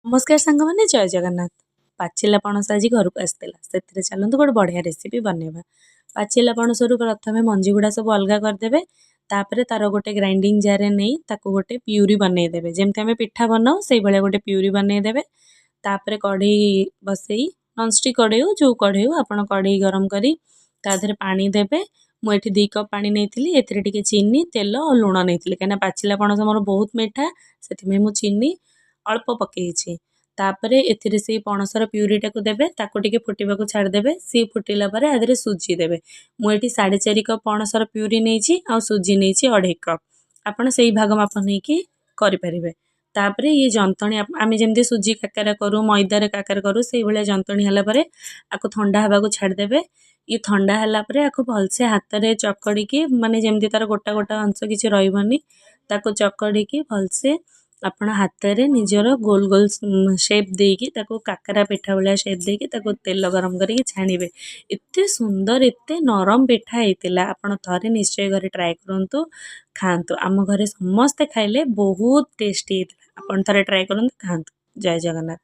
ନମସ୍କାର ସାଙ୍ଗମାନେ, ଜୟ ଜଗନ୍ନାଥ। ପାଚିଲା ପଣସ ଆଜି ଘରକୁ ଆସିଥିଲା। ସେଥିରେ ଚାଲନ୍ତୁ ଗୋଟେ ବଢ଼ିଆ ରେସିପି ବନେଇବା। ପାଚିଲା ପଣସରୁ ପ୍ରଥମେ ମଞ୍ଜି ଗୁଡ଼ା ସବୁ ଅଲଗା କରିଦେବେ। ତାପରେ ତାର ଗୋଟେ ଗ୍ରାଇଣ୍ଡିଙ୍ଗ ଜାର୍ରେ ନେଇ ତାକୁ ଗୋଟେ ପ୍ୟୁରି ବନେଇଦେବେ। ଯେମିତି ଆମେ ପିଠା ବନାଉ, ସେଇଭଳିଆ ଗୋଟେ ପ୍ୟୁରି ବନେଇଦେବେ। ତାପରେ କଢ଼େଇ ବସେଇ, ନନଷ୍ଟିକ୍ କଢ଼େଇ ହଉ, ଯେଉଁ କଢ଼େଇ ହଉ, ଆପଣ କଢ଼େଇ ଗରମ କରି ତା ଦେହରେ ପାଣି ଦେବେ। ମୁଁ ଏଠି 2 କପ୍ ପାଣି ନେଇଥିଲି। ଏଥିରେ ଟିକେ ଚିନି, ତେଲ ଆଉ ଲୁଣ ନେଇଥିଲି, କାହିଁକିନା ପାଚିଲା ପଣସ ମୋର ବହୁତ ମିଠା, ସେଥିପାଇଁ ମୁଁ ଚିନି ଅଳ୍ପ ପକେଇଛି। ତାପରେ ଏଥିରେ ସେଇ ପଣସର ପ୍ୟୁରିଟାକୁ ଦେବେ। ତାକୁ ଟିକେ ଫୁଟିବାକୁ ଛାଡ଼ିଦେବେ। ସିଏ ଫୁଟିଲା ପରେ ଆ ଦେହରେ ସୁଜି ଦେବେ। ମୁଁ ଏଠି 4.5 କପ୍ ପଣସର ପ୍ୟୁରି ନେଇଛି ଆଉ ସୁଜି ନେଇଛି 2.5 କପ୍। ଆପଣ ସେଇ ଭାଗ ମାପ ନେଇକି କରିପାରିବେ। ତାପରେ ଇଏ ଯନ୍ତଣୀ, ଆମେ ଯେମିତି ସୁଜି କାକରା କରୁ, ମଇଦାରେ କାକରା କରୁ, ସେଇଭଳିଆ ଯନ୍ତଣୀ ହେଲା ପରେ ଆକୁ ଥଣ୍ଡା ହେବାକୁ ଛାଡ଼ିଦେବେ। ଇଏ ଥଣ୍ଡା ହେଲା ପରେ ଆକୁ ଭଲସେ ହାତରେ ଚକଡ଼ିକି, ମାନେ ଯେମିତି ତା'ର ଗୋଟା ଗୋଟା ଅଂଶ କିଛି ରହିବନି, ତାକୁ ଚକଡ଼ିକି ଭଲସେ ଆପଣ ହାତରେ ନିଜର ଗୋଲ ଗୋଲ ସେପ୍ ଦେଇକି, ତାକୁ କାକରା ପିଠା ଭଳିଆ ସେପ୍ ଦେଇକି ତାକୁ ତେଲ ଗରମ କରିକି ଛାଣିବେ। ଏତେ ସୁନ୍ଦର, ଏତେ ନରମ ପିଠା ହେଇଥିଲା। ଆପଣ ଥରେ ନିଶ୍ଚୟ ଘରେ ଟ୍ରାଏ କରନ୍ତୁ, ଖାଆନ୍ତୁ। ଆମ ଘରେ ସମସ୍ତେ ଖାଇଲେ, ବହୁତ ଟେଷ୍ଟି ହେଇଥିଲା। ଆପଣ ଥରେ ଟ୍ରାଏ କରନ୍ତୁ, ଖାଆନ୍ତୁ। ଜୟ ଜଗନ୍ନାଥ।